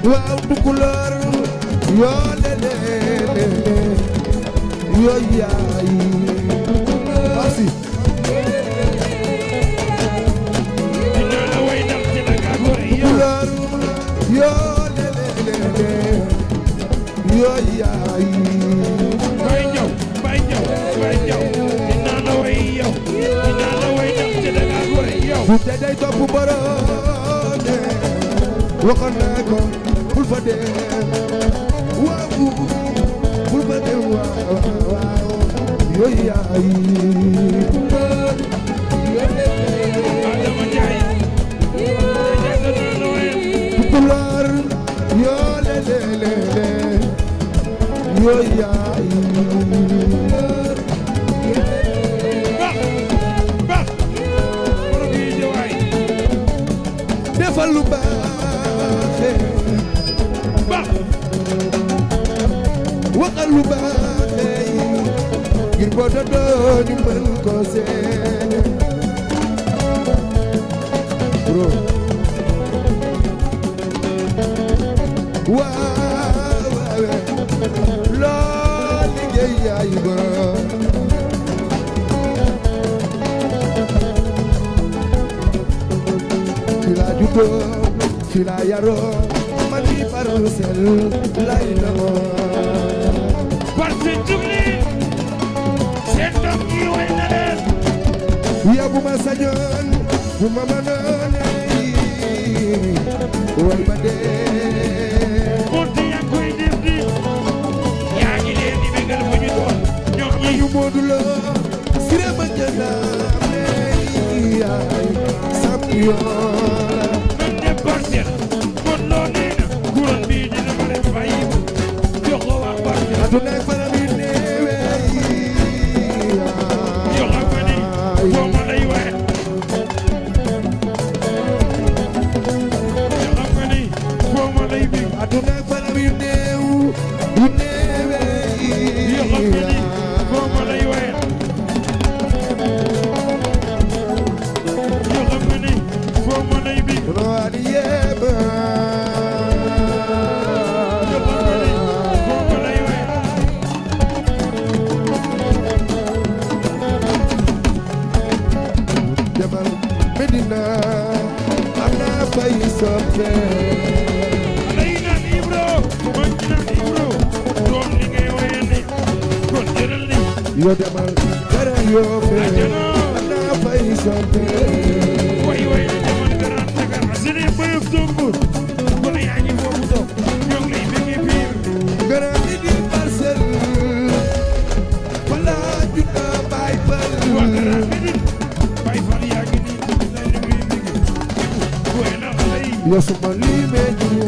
waaw tukulóor yoo lele yoo yaay merci dinaa la way ndax ci la nga gore yow tukulóor yoo lele yoo yaay bay ñëw dinaa la way yow dinaa la way ndax ci la nga gore yow bu dee day topp borom waxoon naa ko bul fa dem waaw bul fa dem waaw yooyu yaay Adama Njaay tukulóor yoo lele yooyu yaay baax borom yi jawaay defal lu baax waxal lu baax ngir boo doon ñu mën ko seede bro waaw loo liggéey yaay borom fi laa juddoo fi laa yaroo man di Parcelles lay demoo Parcelles jugli seen doom yi way na leen ya bu ma sañoon bu ma mënoon way ma dee Monte yaa koy def di yaa ngi leen di bégal fu ñu doon ñoom ñi ñu Modou Lo sire ma jëndaam yaay champion même des Parcelles kon loo nee na kuréel bii dina ma leen bàyyi jox ko waa Parcelles aduna fana mi neewe yoo xam nga ni foo ma lay waye yoo xam nga ni foo ma lay bi aduna fana mi neew yu neewe yoo xam nga ni foo ma lay waye yoo xam nga ni foo ma lay bi no ani yeba yoo xam nga ni foo ma lay waye demal Medina am naa fay soppe lay naan Ibro man ci naan Ibro doom li ngay waye ni kon jëlal ni yo demal dara yoo fe Ajana. am naa fay soppe way way la jamono garaan Dakar asine bayëf tombur kon yaa ngi foofu toog ñoo ngi lay bëggee biir gara mi di Parcelles wala judda bay bal waa garaan bi nit bay fal yaa ngi nii lay li muy bëggee way na xale yi yo suma limee ñu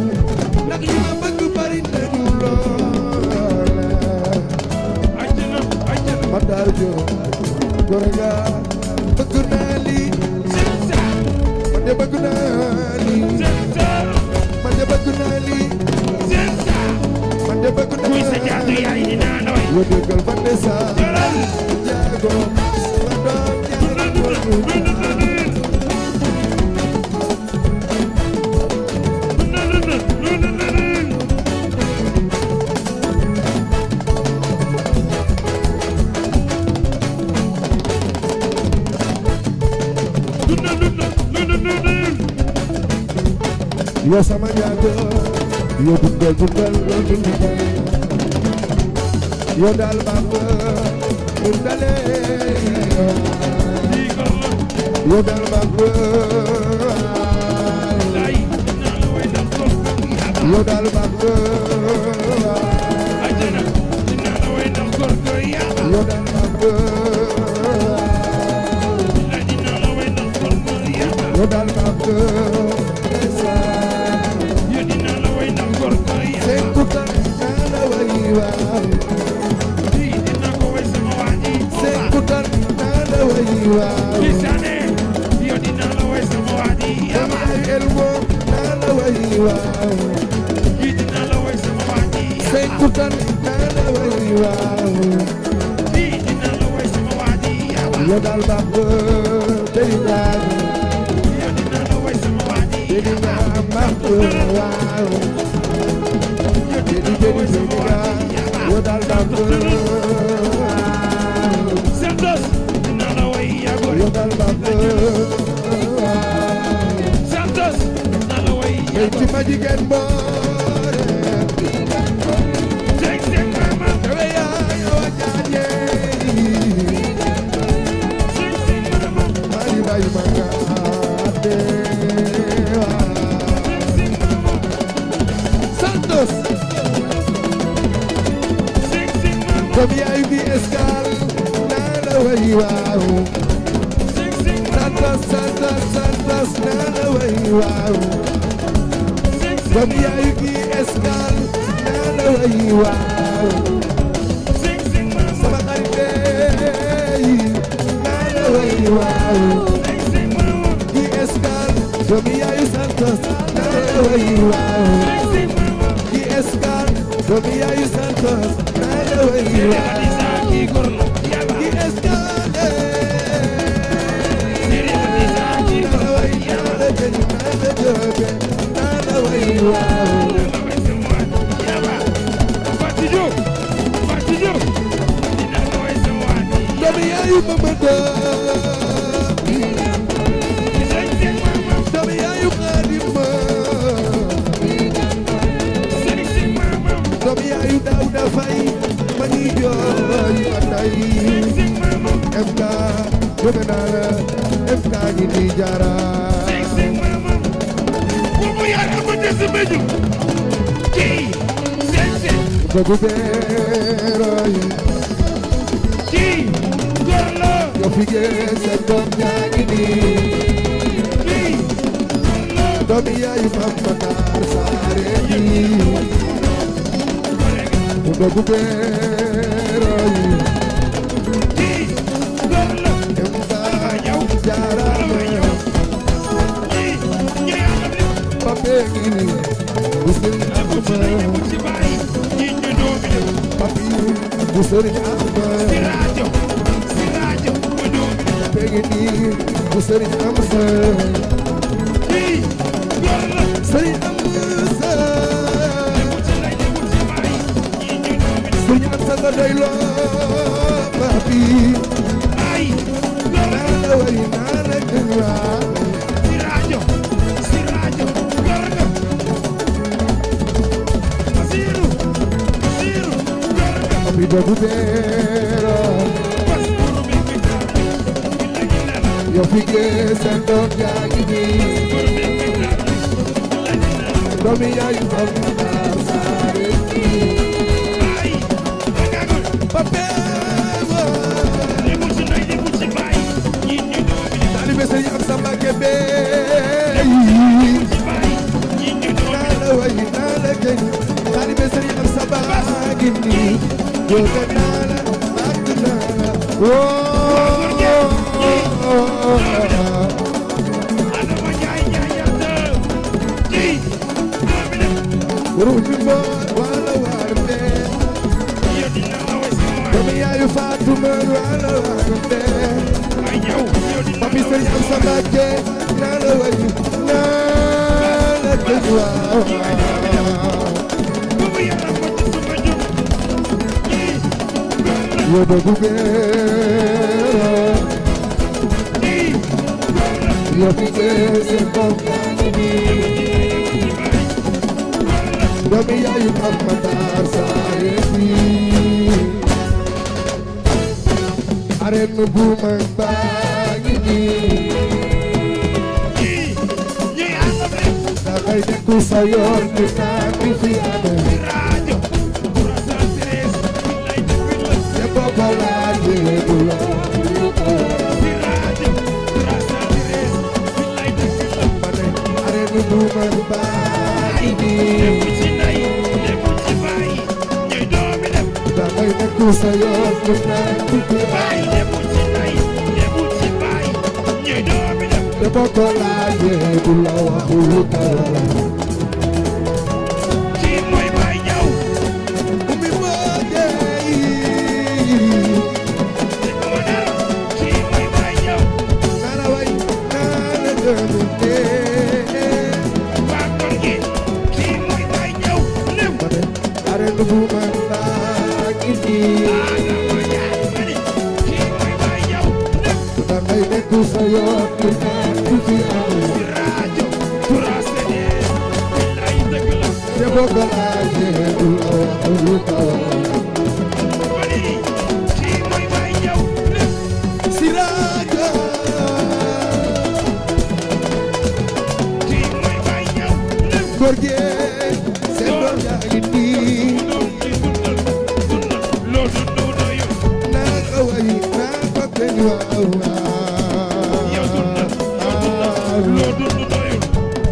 ndax ñu ma bëgg bari nañu lool ajjana ma daal jo gore nga bëgg naa lii seen saa man de bëgg naa lii seen saa man de bëgg naa lii seen saa man de bëgg naa kuy sa jaatu yaay di naa nooy yo déggal fan de sa jëlal jaago sama doom jaago yo sama jaago yo dundal yo daal baax dundale yo daal baax yo daal baax yo daal baax yo daal baax seen kutal naa la way waaw seen kutal naa la way waaw sama ay elmo naa la way waaw seen kutal naa la way waaw yo daal baax day ñaan day ñaan baax waaw Jadi yo dal dam Santos na la way ya gore yo dal dam Santos na la way ya Eti majigen more Sek sek mama Ewe ya yo janye Sek sek mama Mari bayi mangate Santos Sek sek mama Komi ay bi escal na la way waaw Sek sek mama Santos na la way waaw Sek sek Komi ay bi escal na la way waaw sek sek mama Sama xarit yi na la way waaw Sek sek mama Bi escal Komi ay Santos na la way waaw Sek sek mama Bi escal Komi ay Santos na la way waaw Alisa ki gorlo yaba Bi escal Siri Alisa ki gorlo yaba Fati Diop dina la way sa waati Doomi yaayu Mamada Sek sek mama doomi yaayu Xaadima Sek sek mama doomi yaayu Daawda Fay ma ñuy jooy ma tay Sek sek mama MK bëgg naa la MK ñi di jaara Sek sek mama Bobo yara ko des meju Kii sek sek bëggu beeroy kii gorlo yo fi gee sa doom yaa ngi nii kii gorlo doomi yaayu Mamada Saare yi bëggu beeroy kii gorlo MK jaara kii ñeeñam li Pape ngi nii bu sëriñ bu ci lay Axma bu ci bàyyi ñi ñu doomi dem papi bu sëriñ Axma si rajo bu doomi dem Pape ngi nii bu sëriñ Amsa kii gorlo sëriñ Amsa bu ci lay bu ci bàyyi ñi ñu doomi dem sëriñ Amsa nga doy loo papi ay gorlo naa la way naa la gën waa si rajo gorlo Basiru gorlo papi dogu beero pas buru bi bi tar bi la yo fi gee seen doom yaa ngi nii buru bi bi tar bi la doomi yaayu Mamada Saare yi ay agagul Pape wa li mu ci nay li mu ci bàyyi ñi ñu doomi dem taalibe sëriñ Amsa Mbàkke bey ci bàyyi ñi ñu doomi naa la way naa la gën taalibe sëriñ Amsa baa ngi nii bëgg naa la bëgg naa la Adama Njaay ñañata ci doomi dem ruuju mboor wala waar mbee yo dina la way sama doomi yaayu Faatuma wala waar mbee ay ñëw yo dina papi sëriñ Amsa Mbàkke naa la way naa la gën waaw bu yàlla ko ci sama jub ci gorlo yo dogu beero ci gorlo yo fi gee seen doom yaa ngi nii doomi yaayu Mamada Saare yi arenu bu mag baa ngi nii ñi àndam rek dangay nekku sa yoon di naan di fi ane rajo Kourasal Thérèse lay def la te booba laajee du la si rajo Kourasal Thérèse lay def la ma ne arenu bu mag baa ngi nii lépp ci ndey lépp ci bàyyi ñuy doomi dem dangay nekku sa yoon di naan di fi bàyyi ane lépp ci ndey lépp ci bàyyi ñuy doomi dem te booba laajee du la waxu lu dara kii mooy Baye Ñaw umi boogee waa kon gi ko Bari kii mooy bay ñëw lépp Siraja kii mooy bay ñëw lépp góor gi seen doom yaa ngi nii doon ci dundal loo dundu doyul naa ko way naa ko benn waaw yow dundal loo dundu doyul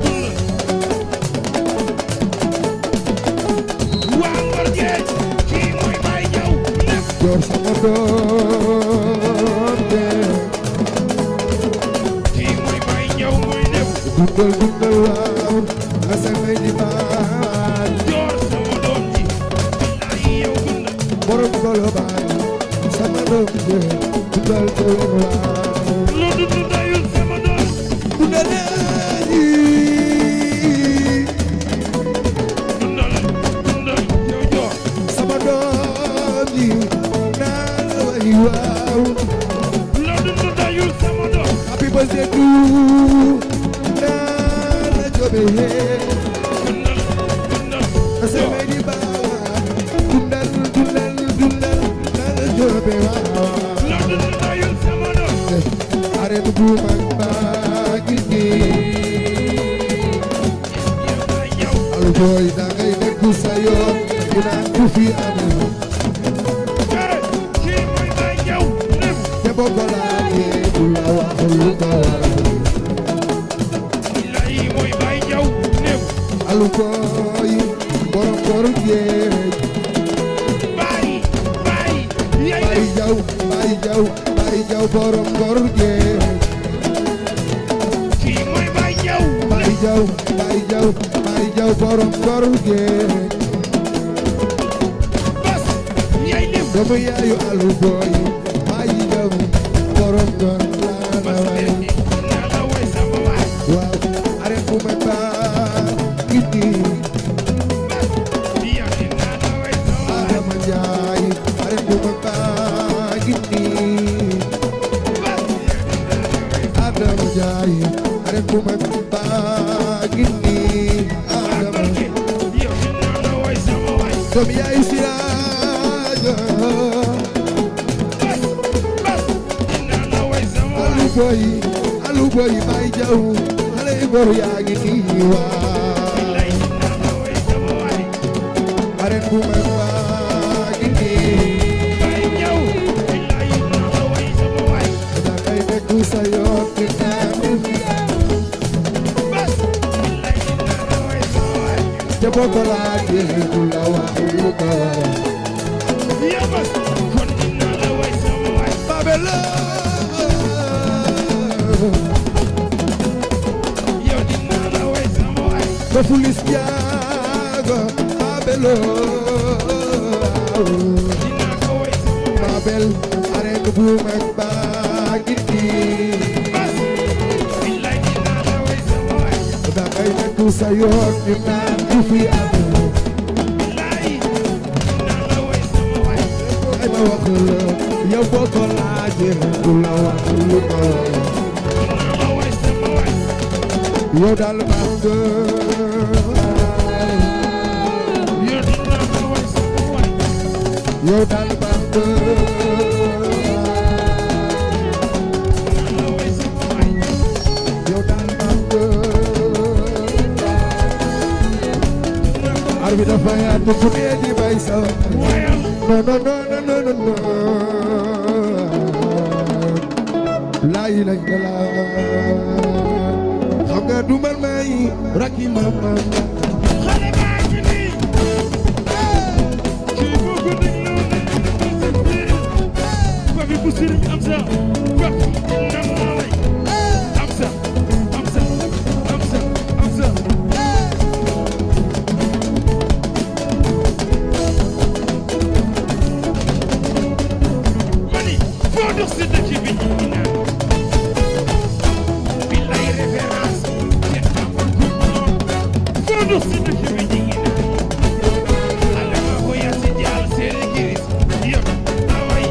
dundal waa Ngor Géej kii mooy bay ñëw lépp joor sama doom de kii mooy bay ñëw mooy lépp dundal waaw nga samay di baal joor sama doom ji billaay yow dundal borom golo baal sama doom de dundal ko waaw loo dundu doyul sama doom dundal nañi dundal yow joor sama doom ji naa la way waaw loo dundu doyul sama doom happy birthday to naa la jobe dundal nga samay di baal dundal naa la jobe waaw loo dundu doyul sama doom arène bu mag baa ngi nii yow alu booy da ngay nekk sa yoon ñu naan ku fi amee kii mooy bay ñëw lépp te boo ko laajee du la wax lu ko waral billaay mooy bay ñëw lépp alu booy borom boru géej bay yaay Baye Jaw Baye Jaw borom boru géej kii mooy bay ñëw Baye Jaw borom boru géej bas yaay lépp doomu yaayu alu booy Baye Jaw borom boru laa bas la way naa la way sama waay waaw arène bu mag baa ngi nii yow naa la way sama waay Adama Njaay arène bu mag baa ngi nii Adama Njaay arène bu mag baa ngi nii Adama yow naa la way sama waay doomu yaayu Siraaja bas naa la way sama waay alu boy Baye Jaw xale yu góor yaa ngi nii waa billaay naa la way sama waay arène bu mag baa ngi nii bay ñëw billaay naa la way sama waay da ngay nekk sa yoon di naan bas billaay naa la way sama waay te boo ko laajee du la wax lu ko waral yow bas kon dinaa la way sama waay Babeloo yow dinaa la way sama waay ba fulis jaago Babeloo dinaa ko way sama waay Babel arène bu mag baa ngi nii bas billaay dinaa la way sama waay da ngay nekk sa yoon di naan du fi amee billaay dinaa la way sama waay ay ma wax la yow boo ko laajee du la wax lu ko waral dinaa la way sama waay yow daal baax nga yow dinaa la way sama waay yow daal baax nga dinaa la way sama waay yow daal baax nga ar bi dafa yaatu ku ne di bay sa wayal non non non non non non laa ilaaha illallaah xam nga du man may rakki mama xale baa ngi nii kii boo ko dégloo ne ko fi bu sëriñ am sa wax nam naa lay am sa mani foo dox si dëkk bi ñu ngi naan billaay référence kenn amul ku noonu foo dox si dëkk bi ñu ngi naan alama ko yasi jaal seeni giris yëpp away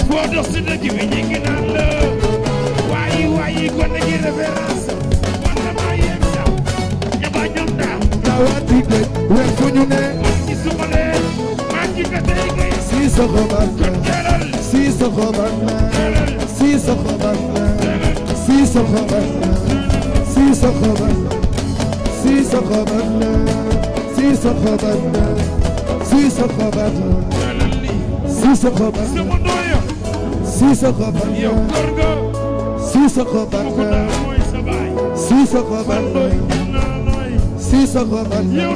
foo dox si dëkk bi ñu ngi naan la waayi gone gi référence man dama yem sax ñaba ñoom daal tawaati géej weer fu ñu ne man gisuma leen maa Sissoko Banna Sissoko Banna Sissoko Banna Sissoko Banna Sissoko Banna Sissoko Banna Sissoko Banna Sissoko Banna Sissoko Banna Sissoko Banna Sissoko Banna Sissoko Banna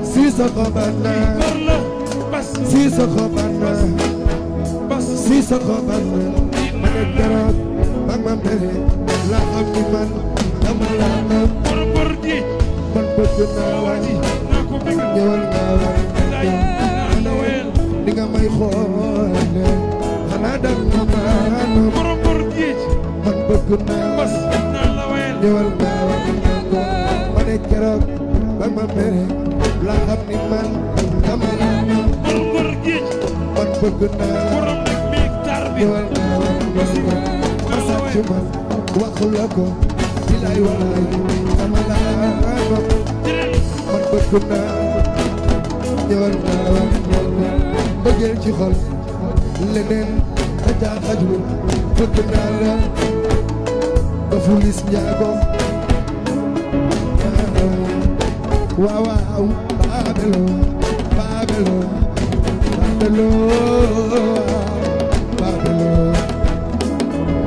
Sissoko Banna Sissoko Banna Sissoko Banna ma ne keroog mag ma mere la xam ni man dama la nam man bëgg naa la ñëwal nga di nga may xoole xanaa dag ma man bëgg naa la ñëwal nga ma ne keroog mag ma mere la xam ni man dama la nam man bëgg naa la ñëwal nga ma sàcc ma wax la ko bilaay walaay dama la man bëgg naa ñëwal nga bëggeel ci xol leneen da caa xajul bëgg naa la ba fulis njaago waaw waaw baabelo baabelo baabelo baabelo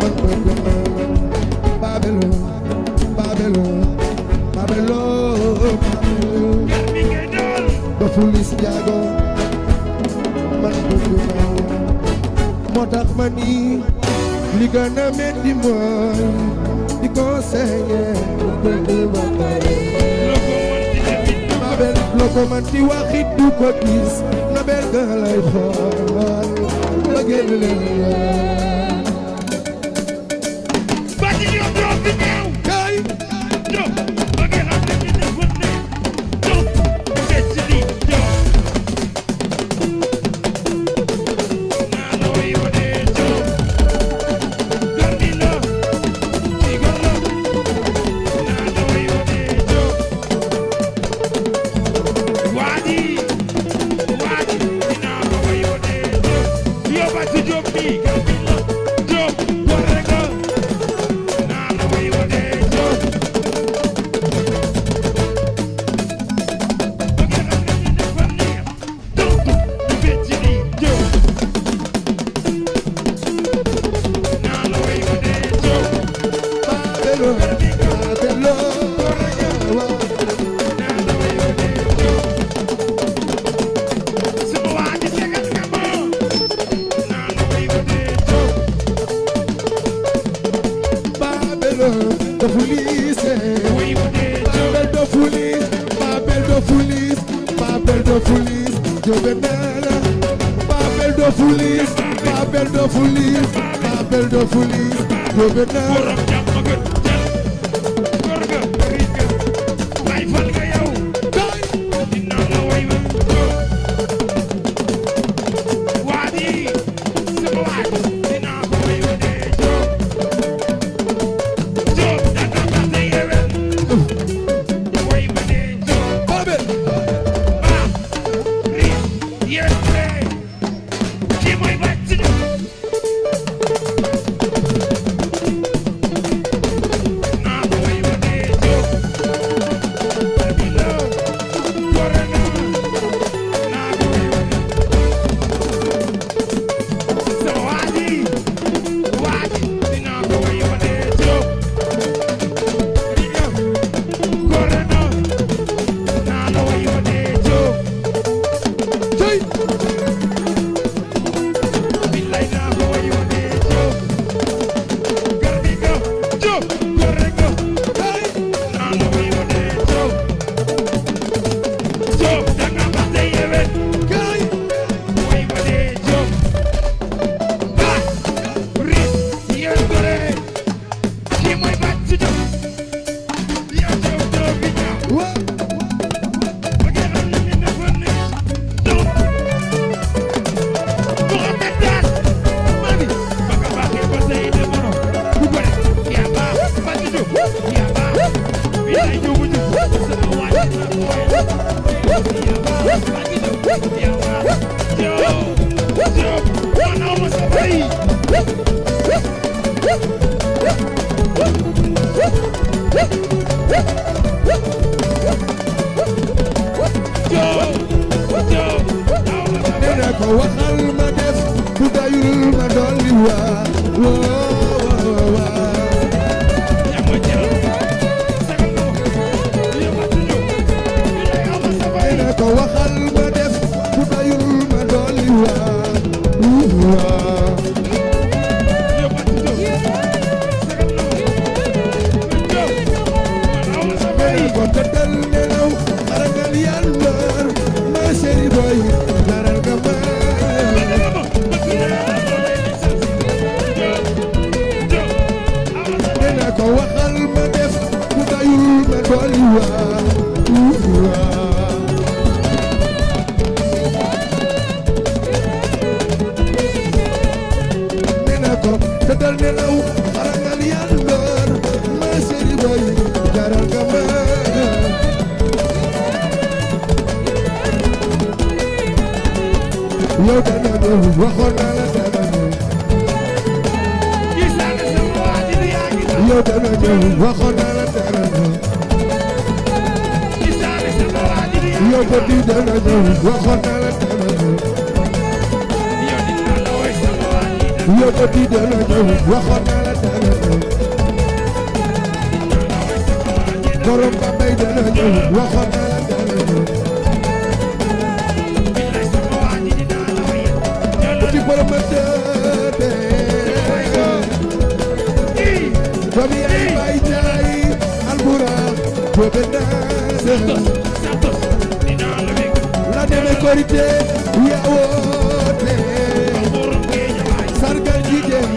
man bëgg naa baabelo baabelo baabelo ba fulis njaago man bëgg naa moo tax ma ni li gën a metti mooy di conseiller bëgg ba pare Nabel loo ko man di waxit du ko gis Nabel ga lay xool ba génn leen Bati ñoo doon fi ñëw kay jo ba nga xam ne ñu defoon ne jo fecc li jo naa la way wane jo gardi la ci gor la naa la way wane jo waadi dinaa la way wane jo yow Bati Diop mi gardi la jo gor rek la naa la way wane jo ba nga xam ne ñu defoon ne jo fecc li jo naa la way wane jo baabelo baabelo waaw naa la way wane jo sama waa ji segal nga ma naa la way wane jo baabelo dofu liise way wane jo Babel dofu liis Babel dofu liis Babel dofu liis jóge naa la Babel dofu liis Babel dofu liis Babel dofu liis jóge naa la borom jàmm gën jël góor ga riij ga lay fal nga yow kay dinaa la way wane jo waa ji sama waa ji dinaa ko way wane jo jo dana ba te yewen way wane jo Babel ba riij yeste ki mooy wàcc jo naa ko way wane jo bila gore na naa ko way wane sama waa ji dinaa ko way wane jo bila gore na naa la way wane jo tey billaay naa ko way wane jo gardi nga jo gore nga kay naa la way wane jo jo danga ba te yewen kay way wane jo ba rit yéen gore kii mooy bàcc jo yow jo doo fi ñaaw waaw ba ngeen xam ne ni defoon ne jo Mouhamed Daas mami ba nga baaxee ba tey de mono bu gore yaa baax bàcc jo yaa baax billaay jo bu jo sama waaj na ko yaa baax bàcc jo yaa baax jo nena ko waxal ma def bu dayul ma dolli waa nena ko waxal ma def bu dayul ma dolli waa nena ko tëddal nelaw xarangal yàlla ma chéri boy jaral nga ma nena ko waxal ma def bu dayul ma dolli waa nena ko tëddal nelaw xarangal yàlla ma chéri boy jaral nga ma yow dana ñëw waxoon naa la dana ñëw yow dana ñëw waxoon naa la dana ñëw yow bébé dana ñëw waxoon naa la dana ñëw yow bébé dana ñëw waxoon naa la dana ñëw borom Bambey dana ñëw waxoon naa la dana ñëw ci borom tëdde doom yaay bay jaay albura boobe la deme korité yaa woote sargal jigéen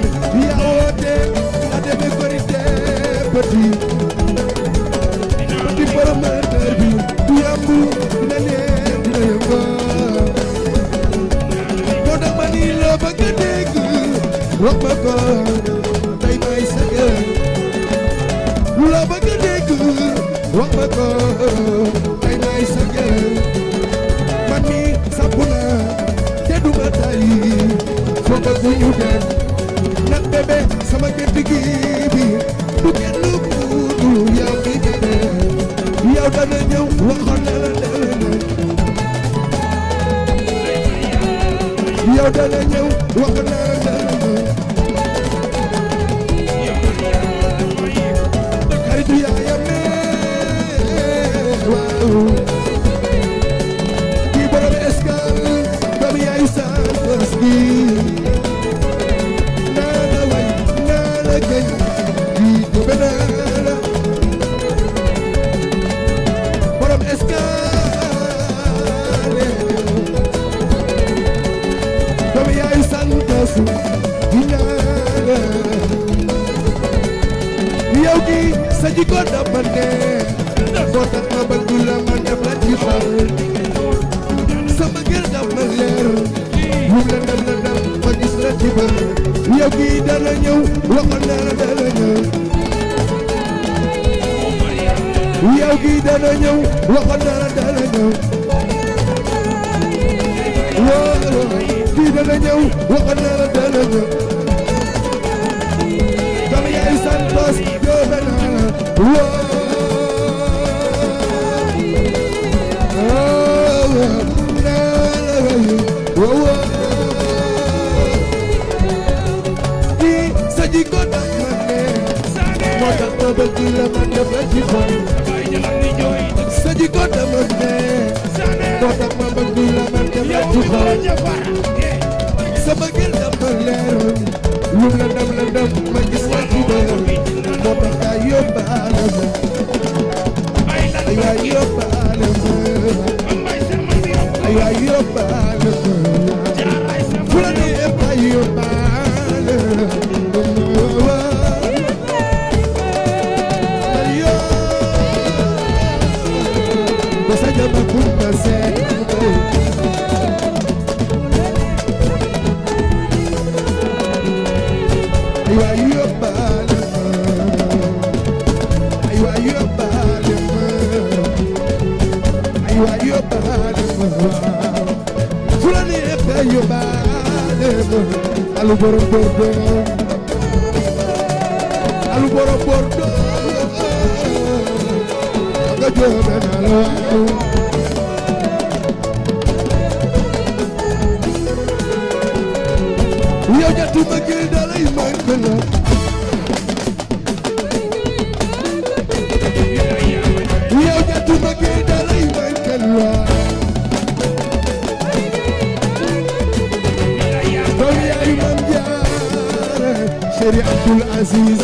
yaa woote la deme korité petit borom tëdde bi yambu dina leen dina yëngu loo bëgg a dégg wax ma ko tey may sagal loo bëgg a dégg wax ma ko tey may sagal man mi samp naa te du ma tay foo bëgg ñu dem nag bébé sama gént gi bi du kenn lu du yow mi bébé yow dana ñëw waxoon na la dana ñëw yow dana ñëw wax na la dana ñëw xaritu yaayam ne waaw kii borom escale doomu yaayu Santos gi naa la way naa la gëñ kii gobe naa la borom escale doomu yaayu Santos gi naa la yow gi sa jikko dafa neex moo tax ma bëgg la ma def la ci xol sama gër dafa leer mu la dem ma gis la ci bër yow gi dana ñëw waxoon naa la dana ñëw yow gi dana ñëw waxoon naa la dana ñëw woo gi dana ñëw waxoon naa la dana ñëw doomu yaayu Santos jóobe naa la woo kii sa jikko dafa neex moo tax ma bëgg la ma def la ci xol sa jikko dafa neex moo tax ma bëgg la ma def la ci xol sama gel dafa leer lu la dem ma gis la ci bër moo tax yaa yóbbaale ma yaa yóbbaale ma yaa yóbbaale ma fu la neex yaa yóbbaale ba sa jama kumba seet yaa yóbbaale ma yaa yóbbaale ma yaa yóbbaale ma fu la neex yaa yóbbaale ma alu borom Bordeaux alu borom Bordeaux nga joobe na la waaw yow jatu ma gil dalay man la yow jatu ma gil dalay man la doom yaayu Mam Jaara Chéri Abdoul Aziz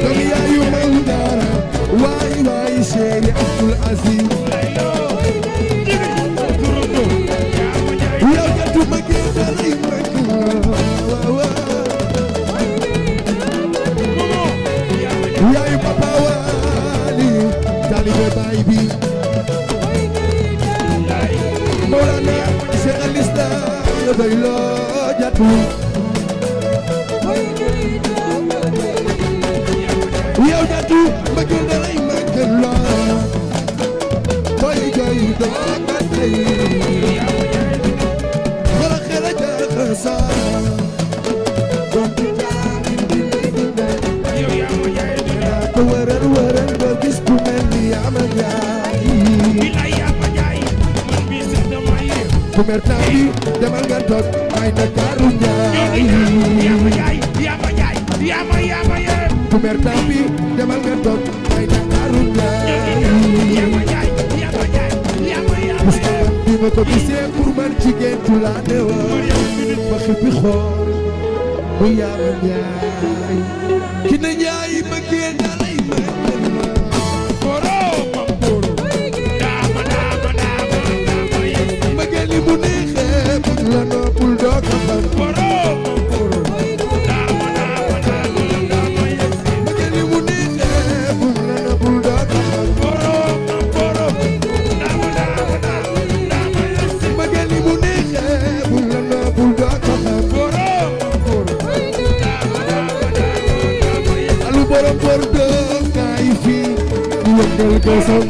doom yaayu Mam Jaara waay waay Chéri Abdoul Aziz yow jatu ma gil dalay man la yaayu Papa Wali taalibe baay bi Mawlana Cheikh al Islam ya doy loo jatu yow jatu ma gil dalay man la boy joy doo ba tey xala xela jaxasa ko waral waral ba gis ku mel ni Ama Njaay ku mer tambi demal nga toog may na Kaaru Njaay ku mer tambi demal nga toog may na Kaaru Njaay Mustafa bi ma ko gisee pour man jigéen tu laa ne woon ba xippi xool bu Ama Njaay ki na Njaay ma génn dalay ma li mu neexee bëgg la noppul doo ko xam bëgg li mu neexee bëgg la noppul doo ko xam bëgg li mu neexee bëgg la noppul doo ko xam alu borom Bordeaux kaay fii yëngal ko sam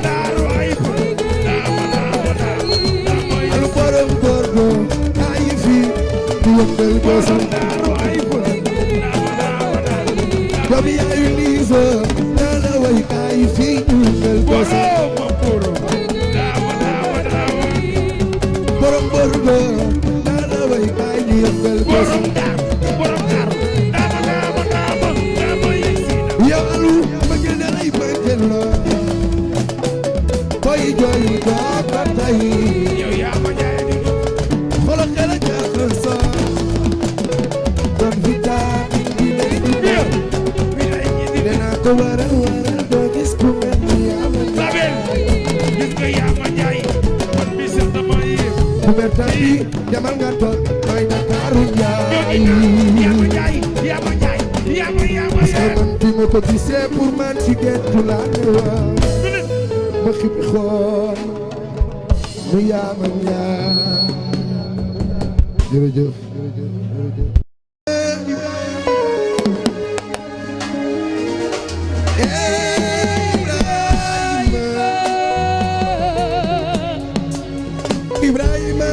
yëngal ko sam doom yaayu Liiso naa la way kaay fii yëngal ko sam borom Bordeaux naa la way kaay yëngal ko sam yow alu ma gil dalay bëggal la koy jooy doo ko tay xoolal xel a jaxasa ko waral waral doo gis ku mel ni Ama Njaay gis nga Ama Njaay man mi sax dama yéem ku mer tambi demal nga toog may na Kaaru Njaay parce que man bi ma ko gisee pour man jigéen tu laa ne waaw ma xib xool mu Ama Njaay jërëjëf Ibrahima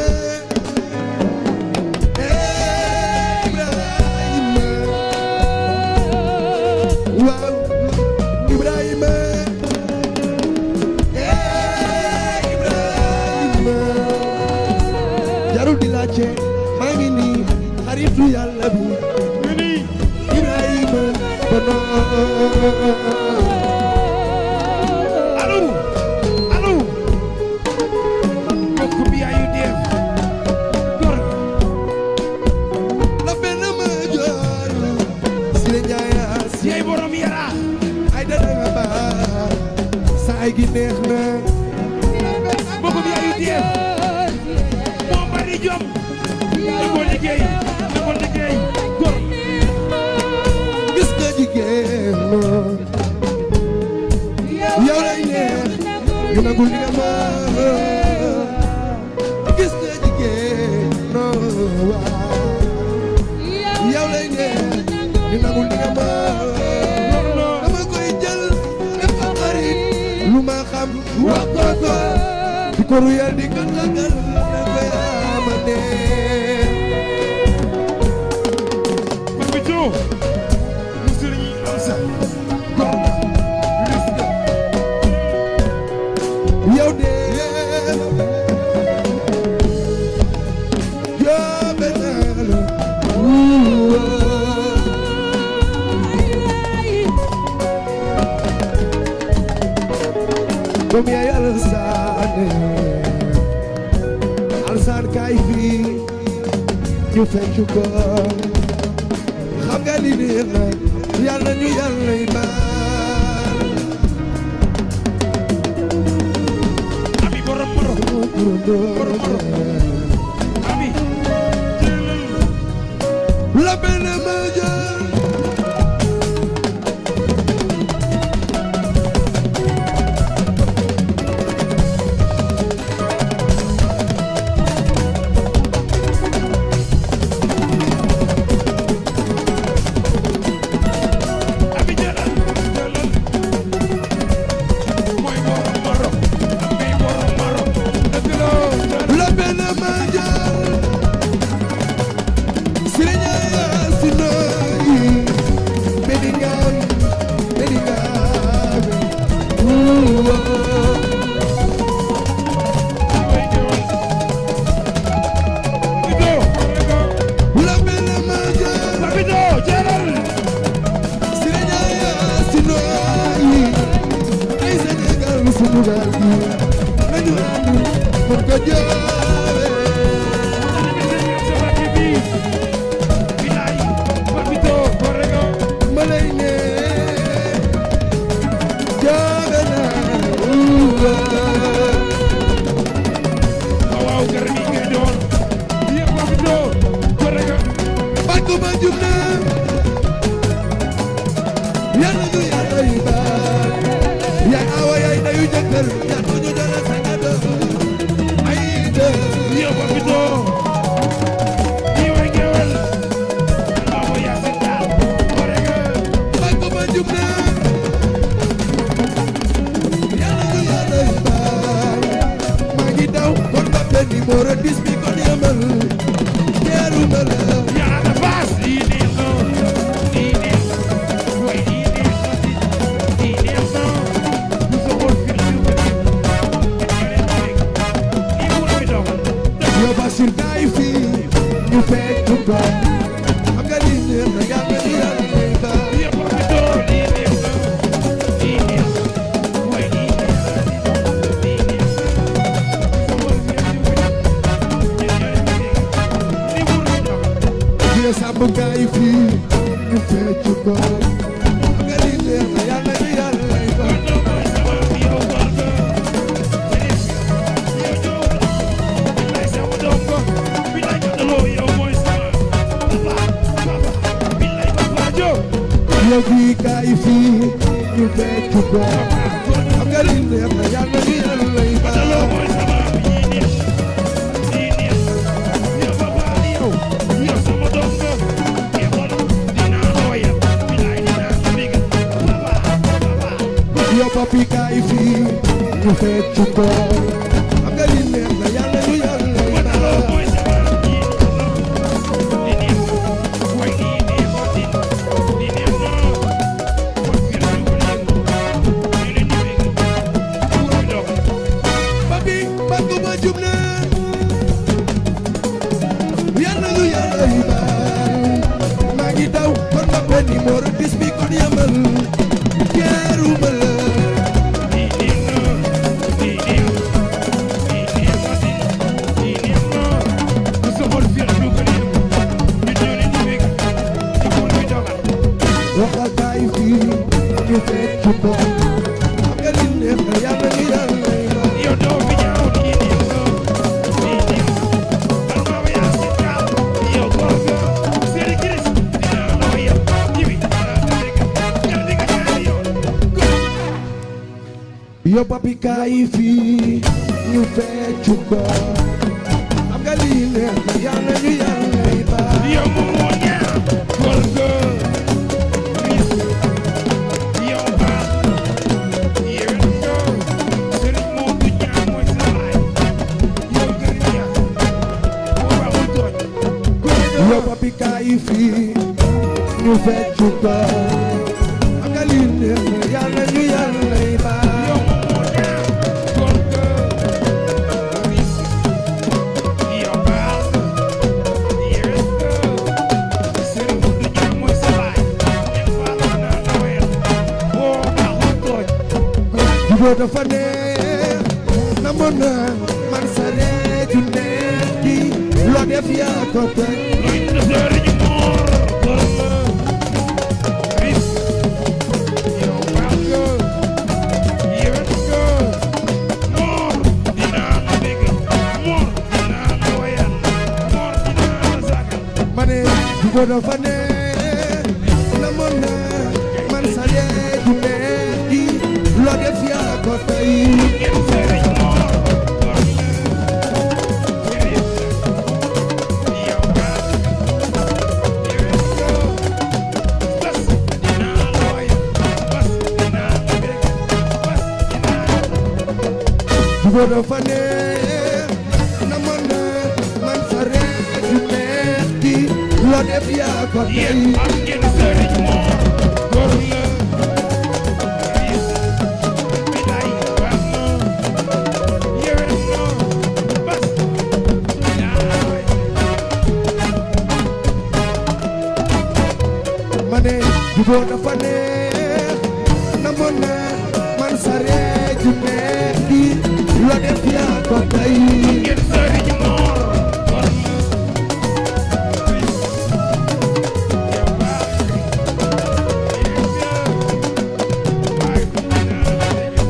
waaw Ibrahima jarul di laajte maa ngi nii xaritu Yàlla bi Ibrahima bono ay gi neex na bokkum yaayu Dieng moo bari jom na ko liggéey góor gis nga jigéen yow lay neex ñu nangul li nga ma gis nga jigéen yow lay neex ñu nangul li nga ma dama koy jël def ko xarit lu ma xam wax ko di ko ruyal di ko lagal na ko yaa ma neex sa góor risque yow de joobe naa la comme yaay Alassane kaay fii ñu fecc ko xam nga li neex na yàlla ñu yàlla yi baal ami borom moro ami la benn ma jël yo papi kaay fii ñu feccu ko am nga lii neex na yàlla ñu yàlla yi baal yow moom moo ñaaw góor ga bis yow baax yow nga sëriñ moo du ñaaw mooy sa baay yow gën ñaaw moo baaxul tooñ yo papi kaay fii ñu feccu ko yi neex na yàlla ñu yàlla yi baal yow moo neex góor ga ris yow baax yewet ga sëriñ du ñaan mooy sa baay ñen faalo naa nawel woo baaxul tooñ jubóo dafa neex na mën na man sa reeju neex gi loo def yaa ko tey luy na sëriñ moor góor ga ris yow baax ga yewet ga moor dinaa la bégg moor dinaa la wayal moor dinaa la sagal ma ne jubóo dafa neex na mën na man sa reeju neex gi loo def yaa ko tey ngeen sëriñ moor góor la ris yow baax yewet ga bas dinaa la wayal bas dinaa la bégg bas dinaa la jubóo dafa neex na mën na man sa reeju neex gi loo def yaa ko tey yéen am ngeen sëriñ moor góor la ris bilaay baax na yewet na bas dinaa la wayal ma ne jubóo dafa neex na mën na man sa reeju neex gi loo def yaa ko tey ngeen sëriñ moor góor la ris yow baax yewet ga waay dinaa la bégg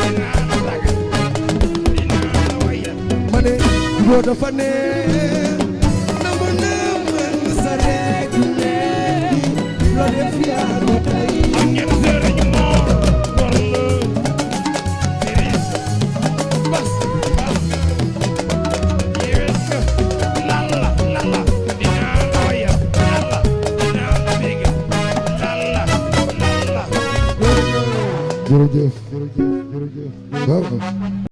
dinaa la sagal dinaa la wayal ma ne jubóo dafa neex na mën na man sa reeju neex gi loo def yaa ko tey am ngeen sëriñ moor góor la ris bas bas yewet ga lalla lalla dinaa la wayal lalla dinaa la bégg lalla lalla jërëjëf jërëjëf jërëjëf waaw